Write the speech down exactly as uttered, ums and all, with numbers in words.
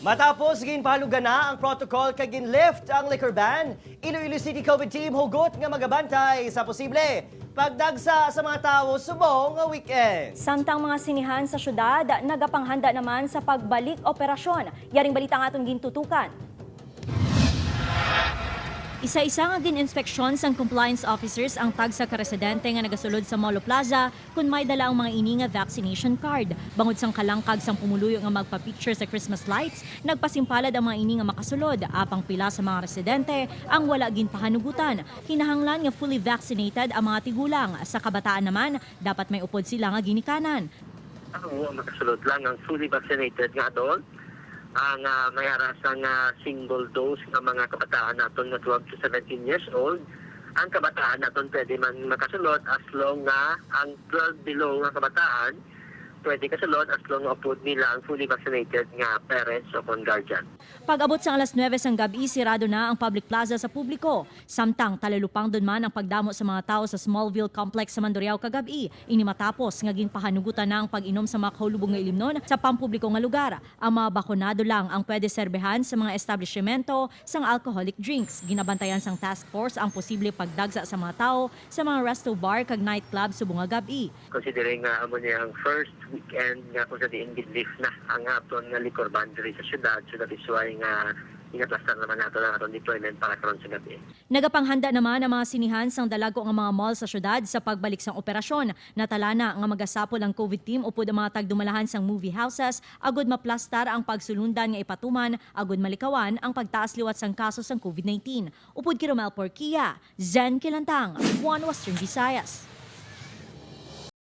Matapos ginpahalugan na ang protocol kag gin-lift ang liquor ban, Iloilo City COVID team hugot nga magabantay sa posible pagdagsa sa mga tawo subong nga weekend. Samtang mga sinehan sa syudad nagapanghanda naman sa pagbalik operasyon. Yaring balita ang aton gintutukan. Isa-isa nga gin-inspeksyon sang compliance officers ang tagsa ka residente nga nagasulod sa Molo Plaza kon may dala ang mga ini nga vaccination card. Bangod sang kalangkag sang pumuluyo nga magpa-picture sa Christmas lights, nagpasimpalad ang mga ini nga makasulod. Apang pila sa mga residente ang wala ginpahanugutan. Kinahanglan nga fully vaccinated ang mga tigulang. Sa kabataan naman, dapat may upod sila nga ginikanan. Ang wa makasulod lang ang fully vaccinated nga adult, ang, ah, may ara sang, ah, single dose nga mga kabataan naton nga twelve to seventeen years old. Ang kabataan naton pwede man makasulod as long nga ang twelve below nga kabataan pwede kasulod as long nga upod nila ang fully vaccinated nga parents o kon guardian. Pag-abot sang alas nuwebe sang gab-i, sirado na ang public plaza sa publiko. Samtang talulupangdon man ang pagdamo sa mga tawo sa Smallville Complex sa Mandurriao kagab-i, ini matapos nga ginpahanugutan na ang pag-inom sa mga kahulubong nga ilimnon sa pampubliko nga lugar. Ang mga bakunado lang ang pwede serbehan sa mga establishmento sang alcoholic drinks. Ginabantayan sang task force ang posible pagdagsa sa mga tawo sa mga resto bar kag nightclub subong nga gab-i. Considering nga amo ni ang first weekend nga kung sa diin gin-lift na ang aton nga liquor ban diri sa syudad, so that is why nga ginaplastar naman nato ang aton deployment para karon sa gab-i. Nagapanghanda naman ang mga sinehan sang dalagko nga mga mall sa syudad sa pagbalik sang operasyon. Natala na nga magasapol ang COVID team upod ang mga tagdumalahan sang movie houses agud maplastar ang pagsulundan nga ipatuman agud malikawan ang pagtaas liwat sang kaso sang COVID nineteen. Upod kay Romel Porquia, Zen Kilantang, One Western Visayas.